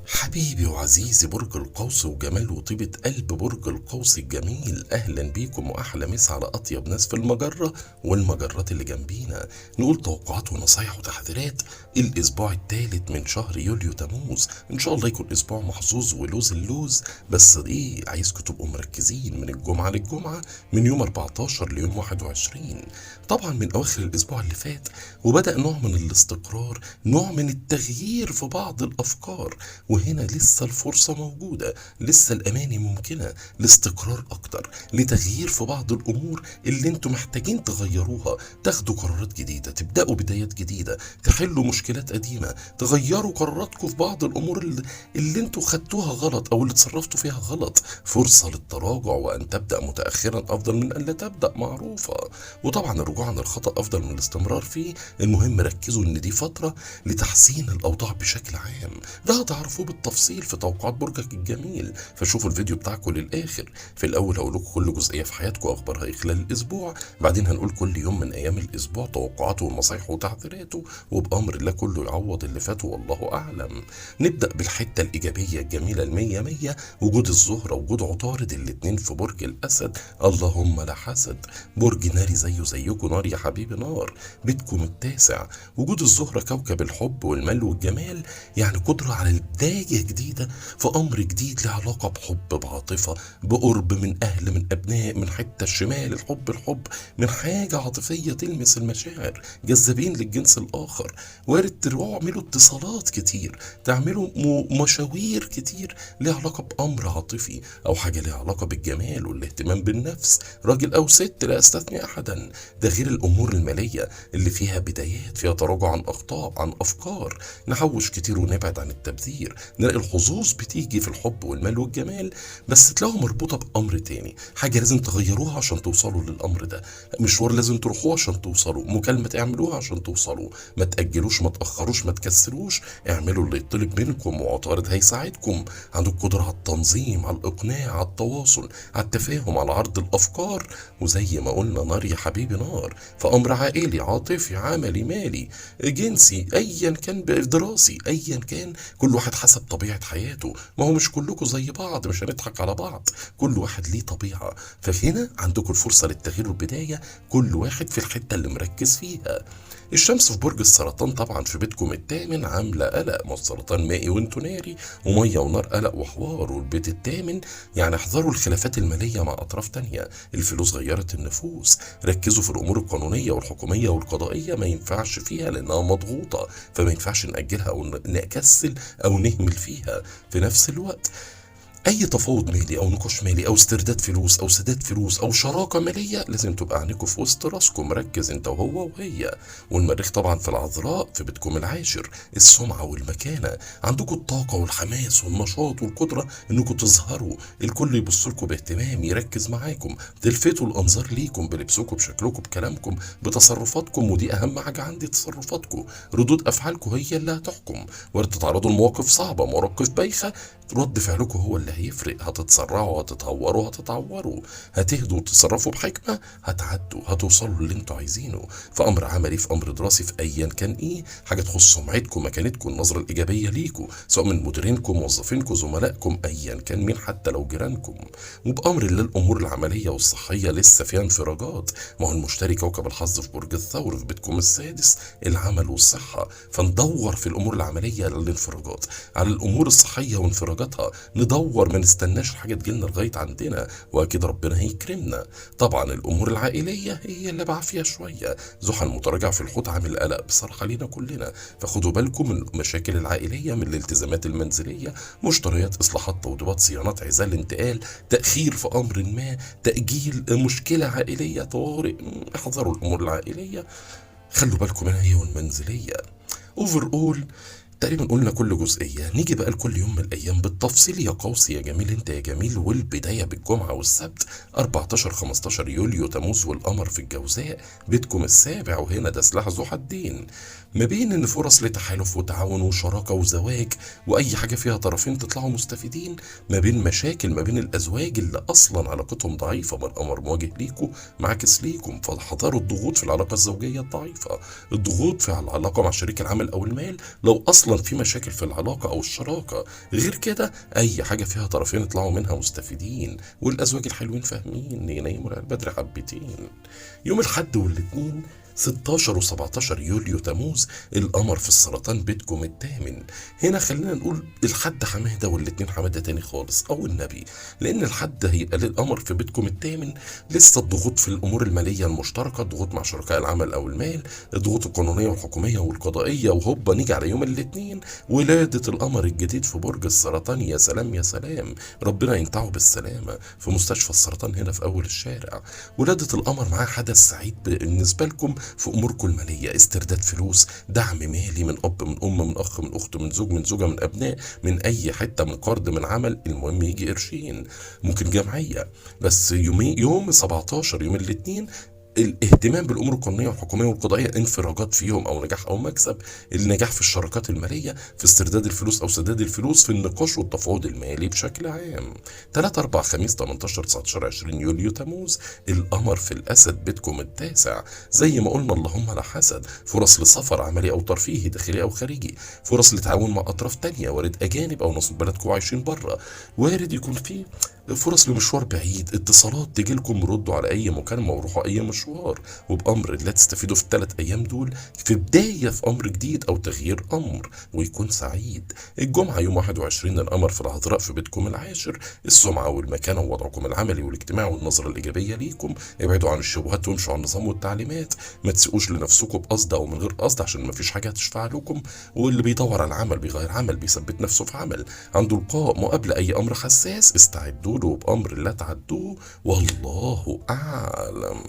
حبيبي وعزيزي برج القوس وجمال وطيبة قلب برج القوس الجميل، أهلا بيكم وأحلى مسا على أطيب ناس في المجرة والمجرات اللي جنبينا. نقول توقعات ونصايح وتحذيرات الأسبوع الثالث من شهر يوليو تموز. إن شاء الله يكون أسبوع محظوظ ولوز اللوز، بس إيه، عايزكم تبقوا مركزين من الجمعة للجمعة، من يوم 14 ليوم 21. طبعا من أواخر الأسبوع اللي فات وبدأ نوع من الاستقرار، نوع من التغيير في بعض الأفكار، وهنا لسه الفرصة موجودة، لسه الأماني ممكنة لاستقرار أكتر، لتغيير في بعض الأمور اللي انتم محتاجين تغيروها، تاخدوا قرارات جديدة، تبدأوا بدايات جديدة، تحلوا مشكلات قديمة، تغيروا قراراتكم في بعض الأمور اللي انتم خدتوها غلط أو اللي اتصرفتوا فيها غلط. فرصة للتراجع، وأن تبدأ متأخرا أفضل من أن لا تبدأ، معروفة. وطبعا الرجوع عن الخطأ أفضل من الاستمرار فيه. المهم ركزوا إن دي فترة لتحسين الأوضاع بشكل عام، ده هتعرفوه بالتفصيل في توقعات برجك الجميل، فشوفوا الفيديو بتاعكم للآخر. في الأول هقول لكم كل جزئية في حياتكم أخبارها إيه خلال الأسبوع، بعدين هنقول كل يوم من أيام الأسبوع توقعاته ونصايحه وتحذيراته، وبأمر الله كله يعوض اللي فات والله أعلم. نبدأ بالحتة الإيجابية الجميلة المية مية، وجود الزهرة وجود عطارد الاتنين في برج الأسد، اللهم لا حسد، برج ناري زيه زيكم، نار يا حبيبي نار، بيتكم التاسع. وجود الزهرة كوكب الحب والمال والجمال، يعني قدرة على البداية جديدة في أمر جديد له علاقة بحب، بعاطفة، بقرب من أهل، من أبناء، من حتة الشمال، الحب الحب، من حاجة عاطفية تلمس المشاعر، جذابين للجنس الآخر. وارد تروحوا اعملوا اتصالات كتير، تعملوا مشاوير كتير ليها علاقة بأمر عاطفي أو حاجة ليها علاقة بالجمال والاهتمام بالنفس، راجل أو ست لا أستثني أحدا. ده غير الأمور المالية اللي فيها بدايات، فيها تراجع عن أخطاء، عن أفكار، نحوش كتير ونبعد عن التبذير. نلاقي الحظوظ بتيجي في الحب والمال والجمال، بس تلاقوها مربوطة بأمر تاني، حاجة لازم تغيروها عشان توصلوا للأمر ده، مشوار لازم تروحوه عشان توصلوا، مكالمة تعملوها عشان توصلوا. ما تأجلوش، ما تأخروش، ما تكسلوش، اعملوا اللي يطلب منكم، وعطارد هيساعدكم. عندكم قدرة على التنظيم، على الإقناع، على التواصل، على التفاهم، على عرض الأفكار. وزي ما قلنا نار يا حبيبي نار، فأمر عائلي، عاطفي، عملي، مالي، جنسي، أيا كان، دراسي، أيا كان، كل واحد حسب طبيعة حياته. ما هو مش كلكم زي بعض، مش هنضحك على بعض، كل واحد ليه طبيعة. فهنا عندكم الفرصة للتغيير والبداية، كل واحد في الحتة اللي مركز فيها. الشمس في برج السرطان طبعا في بيتكم الثامن عاملة قلق، ما السرطان مائي وانتو ناري، ومية ونار قلق وحوار. والبيت الثامن يعني احذروا الخلافات المالية مع أطراف تانية، الفلوس غيرت النفوس، ركزوا في الأمور القانونية والحكومية والقضائية، ما ينفعش فيها لأنها مضغوطة، فما ينفعش نأجلها أو نكسل أو نهمل فيها. في نفس الوقت أي تفاوض مالي أو نقاش مالي أو استرداد فلوس أو سداد فلوس أو شراكة مالية لازم تبقى عينيكم في وسط راسكم، مركز أنت وهو وهي. والمريخ طبعا في العذراء في بيتكم العاشر، السمعة والمكانة، عندكم الطاقة والحماس والنشاط والقدرة إنكم تظهروا، الكل يبص لكم باهتمام، يركز معاكم، تلفتوا الأنظار ليكم بلبسكم، بشكلكم، بكلامكم، بتصرفاتكم. ودي أهم حاجة عندي، تصرفاتكم، ردود أفعالكم هي اللي هتحكم. وارد تتعرضوا لمواقف صعبة، مواقف بايخة، رد فعلكم هو اللي هيفرق. هتتسرعوا، هتتهوروا، هتتعوروا، هتهدوا وتتصرفوا بحكمة، هتعدوا، هتوصلوا للي انتوا عايزينه في أمر عملي، في أمر دراسي، في أيا كان إيه حاجة تخص سمعتكم، مكانتكم، النظرة الإيجابية ليكم، سواء من مديرينكم، موظفينكم، زملائكم، أيا كان مين، حتى لو جيرانكم. وبأمر الله الأمور العملية والصحية لسه فيها انفراجات، ما هو المشتري كوكب الحظ في برج الثور في بيتكم السادس، العمل والصحة، فندور في الأمور العملية للانفراجات، على الأمور الصحية وانفراجاتها ندور، ما نستناش الحاجة تجيلنا لغاية عندنا، وأكيد ربنا هيكرمنا. طبعا الأمور العائلية هي اللي بعافية شوية، زحل متراجع في الحوت عامل قلق بصراحة لينا كلنا، فخدوا بالكم من المشاكل العائلية، من الالتزامات المنزلية، مشتريات، إصلاحات، توضيبات، صيانات، عزال، انتقال، تأخير في أمر ما، تأجيل مشكلة عائلية، طوارئ. احذروا الأمور العائلية، خلوا بالكم منها هي والمنزلية. overall تقريبا قلنا كل جزئية. نيجي بقى لكل يوم من الأيام بالتفصيل يا قوس يا جميل انت يا جميل. والبداية بالجمعة والسبت 14-15 يوليو تموز، والقمر في الجوزاء بيتكم السابع، وهنا ده سلاح ذو حدين. ما بين ان فرص لتحالف وتعاون وشراكه وزواج واي حاجة فيها طرفين تطلعوا مستفيدين، ما بين مشاكل ما بين الازواج اللي اصلا علاقتهم ضعيفة، ما القمر مواجه ليكم معاكس ليكم، فحضروا الضغوط في العلاقة الزوجية الضعيفة، الضغوط في العلاقة مع شريك العمل او المال لو اصلا في مشاكل في العلاقة او الشراكة. غير كده اي حاجة فيها طرفين يطلعوا منها مستفيدين، والازواج الحلوين فاهمين ينيموا العيال بدري حبتين. يوم الحد والاثنين 16 و17 يوليو تموز القمر في السرطان بيتكم الثامن. هنا خلينا نقول الحد حمادة والاثنين حمادة تاني خالص او النبي، لان الحد هيبقى للقمر في بيتكم الثامن لسه الضغوط في الامور المالية المشتركة، الضغوط مع شركاء العمل او المال، الضغوط القانونية والحكوميه والقضائية. وهوبا نيجي على يوم الاثنين ولاده القمر الجديد في برج السرطان. يا سلام يا سلام، ربنا ينتعه بالسلامة في مستشفى السرطان هنا في اول الشارع. ولاده القمر معاه حدث سعيد بالنسبة لكم في اموركم المالية، استرداد فلوس، دعم مالي من اب من ام من اخ من اخت من زوج من زوجه من ابناء، من اي حتة، من قرض، من عمل، المهم يجي قرشين، ممكن جمعية. بس يوم 17 يوم الاثنين الاهتمام بالامور القانونية والحكوميه والقضائية، انفراجات فيهم او نجاح او مكسب، النجاح في الشراكات المالية، في استرداد الفلوس او سداد الفلوس، في النقاش والتفاوض المالي بشكل عام. 3 4 5 18 19 20 يوليو تموز القمر في الاسد بيتكم التاسع. زي ما قلنا اللهم لا حسد، فرص لسفر عملي او ترفيهي داخلي او خارجي، فرص لتعاون مع اطراف تانية، وارد اجانب او ناس من بلدكم عايشين بره، وارد يكون في فرص لمشوار بعيد، اتصالات تجيلكم، ردوا على اي مكالمة وروحوا اي مشوار، وبامر الله تستفيدوا في الثلاث ايام دول في بداية في امر جديد او تغيير امر ويكون سعيد. الجمعة يوم 21 القمر في العذراء في بيتكم العاشر، السمعة والمكانة ووضعكم العملي والاجتماعي والنظرة الايجابية ليكم، ابعدوا عن الشبهات وامشوا على النظام والتعليمات، ما تسيئوش لنفسكم بقصد او من غير قصد عشان ما فيش حاجة هتشفع لكم. واللي بيدور على العمل بيغير عمل، بيثبت نفسه في عمل، عنده لقاء مقابله اي امر حساس استعدوا له بأمر لا تعدوه، والله أعلم.